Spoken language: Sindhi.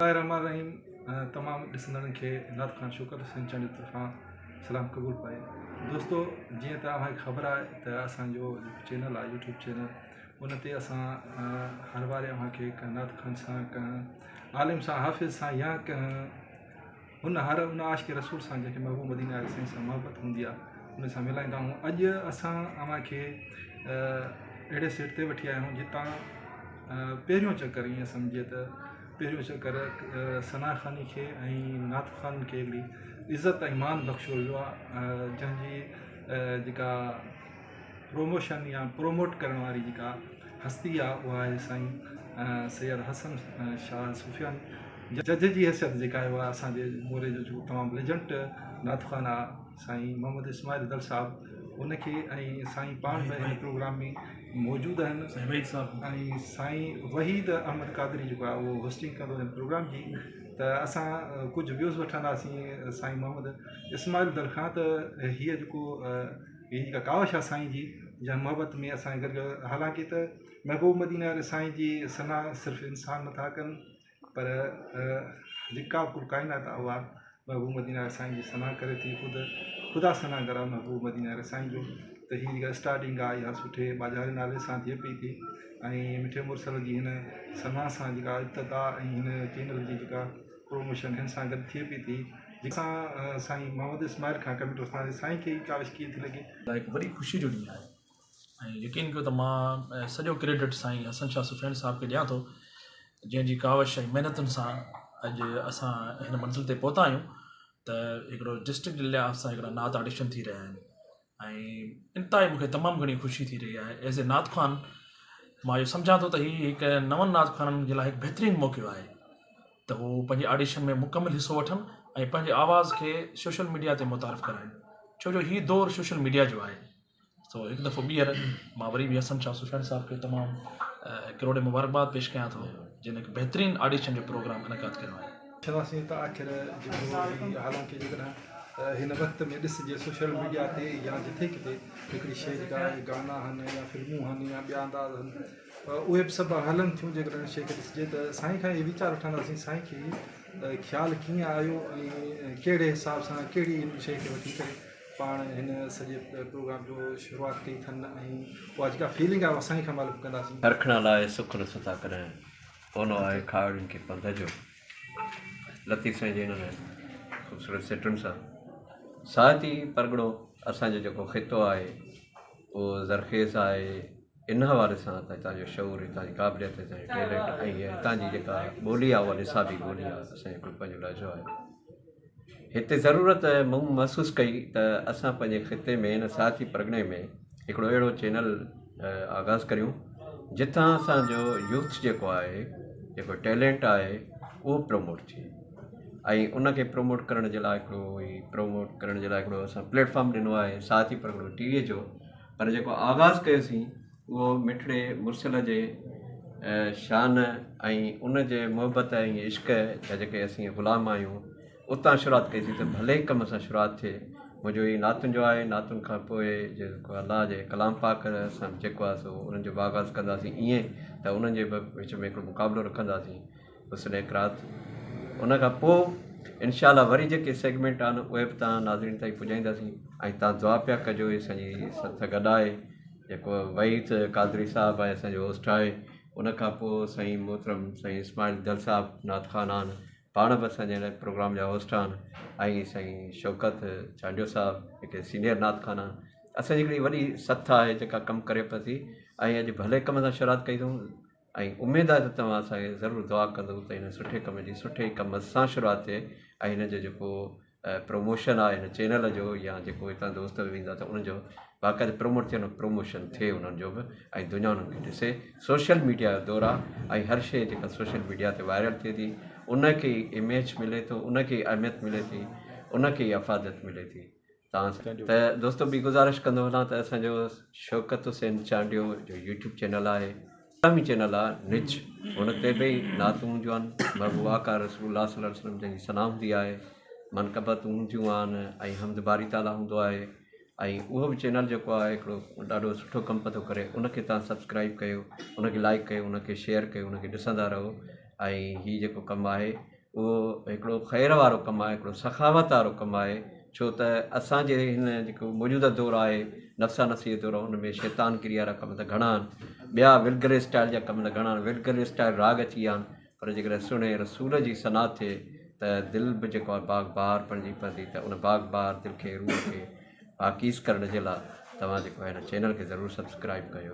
الله الرحمٰن الرحيم تمام ڏسندڙن کي نعت خان شوڪت حسين چانڊيو طرفان سلام قبول پئي دوستو جيئن ته اوهان کي خبر آهي ته اسان جو جيڪو چينل آهي يوٽيوب چينل ان تي اسان هر واري اوهان کي ڪنهن نعت خان سان ڪنهن عالم سان حافظ سان يا ڪنهن هن هر ان عاشق رسول سان جنهن کي محبوب مدينه واري سائين سان محبت هوندي آهي ان سان ملائيندا آهيون اڄ اسان اوهان کي اهڙي سيٽ تي وٺي آيا آهيون جتان پهريون چڪر ائين سمجهجي ته پهريون چڪر ثنا خواني کي ۽ نعت خوان کي هڪڙي عزت ۽ مان بخشيو ويو آهي جنهن جي جيڪا پروموشن يا پروموٽ ڪرڻ واري جيڪا هستي آ اها آهي سائين سيد حسن شاهه صوفيان جج جي حيثيت جيڪا آهي اها اسان جي موري جو جيڪو تمام ليجنڊ نعت خوان آ سائين محمد اسماعيل دل صاحب ان کي ۽ سائين پاڻ به هن پروگرام ۾ موجود آهن ۽ سائين وحيد احمد قادري جيڪو آهي اهو هوسٽنگ ڪندو هن پروگرام جي ته اسان ڪجهه ويوز وٺنداسين سائين محمد اسماعيل دل کان ته هيء جيڪو هي جيڪا ڪاوش آهي سائين جي جنهن محبت ۾ اسان گڏ حالانڪه ته محبوب مدينه واري سائين جي ثنا صرف انسان نٿا ڪن پر جيڪا به ڪل ڪائنات آهي اها محبوب مدينه واري سائين جي ثنا ڪري ٿي خود خدا ثنا گر آهي محبوب مدينه واري سائين جو ته هي جيڪا اسٽارٽنگ آهي اها سٺي ٻاجهاري نالي سان ٿئي پئي ٿي ۽ مٺي مرسل جي هن ثنا سان جيڪا ابتدا ۽ هن چينل جي جيڪا پروموشن هن سان گڏ ٿئي پئي ٿي جنهن سان سائين محمد اسماعيل کان ڪميٽ وٺنداسين سائين کي هي ڪاوش ڪيئن ٿي لڳي. لاء هڪ وڏي خوشي جو ڏينهن آهي ۽ يقين ڪيو ته مان سڄو ڪريڊٽ سائين حسن شاهه سفيان صاحب کي ڏيان ٿو جنهن جي ڪاوش ۽ محنتن سان اڄ اسان هن منزل تي پهتا آهيون ته هڪڙو ڊسٽرڪٽ لحاظ سان هڪڙا نعت آڊيشن ٿي رهيا آهن ۽ انتهائي مون کي تمام گهڻي خوشي ٿي رهي آهي ايز اي نعت خوان مان اهو سمجهان ٿو ته هي هڪ نون نعت خوانن جي لاء هڪ بهترين موقعو آهي ته هو پنهنجي آڊيشن ۾ مڪمل حصو وٺن ۽ پنهنجي آواز کي سوشل ميڊيا تي متعارف ڪرائن ڇو جو هي دور سوشل ميڊيا جو آهي سو هڪ دفعو ٻيهر مان وري به حسن شاهه سفيان صاحب کي تمام ڪروڙين مبارڪباد پيش ڪيان ٿو جن هڪ بهترين آڊيشن جو پروگرام انعقاد ڪيو آهي. پڇنداسين ته آخر جيڪو هي حالانڪه جيڪڏهن هن وقت ۾ ڏسجي سوشل ميڊيا تي يا جٿي ڪٿي هڪڙي شيء جيڪا آهي گانا هن يا فلمون هن يا ٻيا انداز هن اهي به سڀ هلن ٿيون جيڪڏهن ان شيء کي ڏسجي ته سائين کان اهي ويچار وٺنداسين سائين کي هي خيال ڪيئن آيو ۽ ڪهڙي حساب سان ڪهڙي هن شيء کي وٺي ڪري پاڻ هن سڄي پروگرام جو شروعات ڪئي اٿن ۽ اها جيڪا فيلنگ آهي اها سائين کان معلوم ڪنداسين. پرکڻ لاء سک نه ستا ڪڏهن. اونو آهي کاهوڙين کي پنڌ جو. لطيف سائين جي انهن خوبصورت سٽن سان ساهتي پرڳڻو اسان جو جيڪو خطو آهي اهو زرخيز آهي ان حوالي سان ته هتان جو شعور هتان جي قابليت هتان جو ٽيلنٽ ۽ هتان جي جيڪا ٻولي آهي اها نصابي ٻولي آهي اسان جو هڪڙو پنهنجو لهجو آهي هتي ضرورت مون محسوس ڪئي ته اسان پنهنجي خطي ۾ هن ساهتي پرڳڻي ۾ هڪڙو اهڙو چينل آغاز ڪريون جتان اسان جو يوٿ جيڪو آهي جيڪو ٽيلنٽ آهي اهو پروموٽ ٿئي ۽ ان کي پروموٽ ڪرڻ جي لاء هڪڙو هي پروموٽ ڪرڻ جي لاء هڪڙو اسان پليٽ فارم ڏنو آهي ساهتي پرڳڻو ٽي وي جو پر جيڪو آغاز ڪيوسين اهو مٺڙي مرسل جي شان ۽ ان جي محبت ۽ عشق جا جيڪي اسين غلام آهيون اتان شروعات ڪئي سين ته ڀلي ڪم سان شروعات ٿئي منهنجو هي نعتن جو آهي نعتن کان پوء جيڪو الله جي ڪلام پاڪ سان جيڪو آهي سو انهن جو به آغاز ڪنداسين ائين ته انهن جي به وچ ۾ هڪڙو مقابلو رکنداسين حسن اقرات ان کان پوء انشاء الله وري جيڪي سيگمينٽ آهن اهي به تان ناظرين تائين پڄائينداسين ۽ تان دعا پيا ڪجو هي اسان جي سٿ گڏ آهي جيڪو وحيد قادري صاحب آهي اسان جو هوسٽ آهي ان کان پوء سائين محترم سائين اسماعيل دل صاحب نعت خوان آهن پاڻ به اسان جي هن پروگرام جا هوسٽ آهن ۽ سائين شوڪت چانڊيو صاحب جيڪي سينيئر نعت خوان آهن اسان جي هڪڙي وڏي سٿ آهي جيڪا ڪم ڪري پئي ٿي ۽ اڄ ڀلي ڪم سان شروعات ڪئي اٿئون ۽ اميد آهي ته توهان اسان کي ضرور دعا ڪندو ته هن سٺي ڪم جي سٺي ڪم سان شروعات ٿئي ۽ هن جو جيڪو پروموشن آهي هن چينل جو يا جيڪو هتان دوست به ويندا ته انهن جو باقاعده پروموٽ ٿئي پروموشن ٿئي انهن جو به ۽ دنيا انهن کي ڏسي سوشل ميڊيا جو دور آهي ۽ هر شيء جيڪا سوشل ميڊيا تي وائرل ٿئي ٿي ان کي ئي اميج ملي ٿو ان کي ئي اهميت ملي ٿي ان کي ئي افاديت ملي ٿي تان ته دوستو ٻي گذارش ڪندو هلان ته اسان جو شوڪت حسين چانڊيو جو يوٽيوب چينل آهي اسلامي چينل آهي نج هن تي به نعتون هونديون آهن محبوب آقا رسول الله صلي الله عليه وسلم جن جي ثنا هوندي آهي منقبتون هونديون آهن ۽ حمد باري تعاليٰ هوندو آهي ۽ اهو به چينل جيڪو آهي هڪڙو ڏاڍو سٺو ڪم پيو ٿو ڪري ان کي تان سبسڪرائب ڪيو ان کي لائڪ ڪيو ان کي شيئر ڪيو ان کي ڏسندا رهو. ۽ هي جيڪو ڪم آهي اهو هڪڙو خير وارو ڪم آهي هڪڙو سخاوت وارو ڪم آهي ڇو ته اسان جي هن جيڪو موجوده دور آهي نفسا نفسي جو دور آهي ان ۾ شيطان گري وارا ڪم ته گهڻا آهن ٻيا ولگر اسٽائل جا ڪم ته گهڻا آهن ولگر اسٽائل راڳ اچي ويا آهن پر جيڪڏهن سهڻي رسول جي ثنا ٿئي ته دل به جيڪو آهي باغ بهار بڻجي پوندي ته ان باغ بهار دل کي روح کي پاڪيز ڪرڻ جي لاء توهان جيڪو آهي هن چينل کي ضرور سبسڪرائب ڪيو.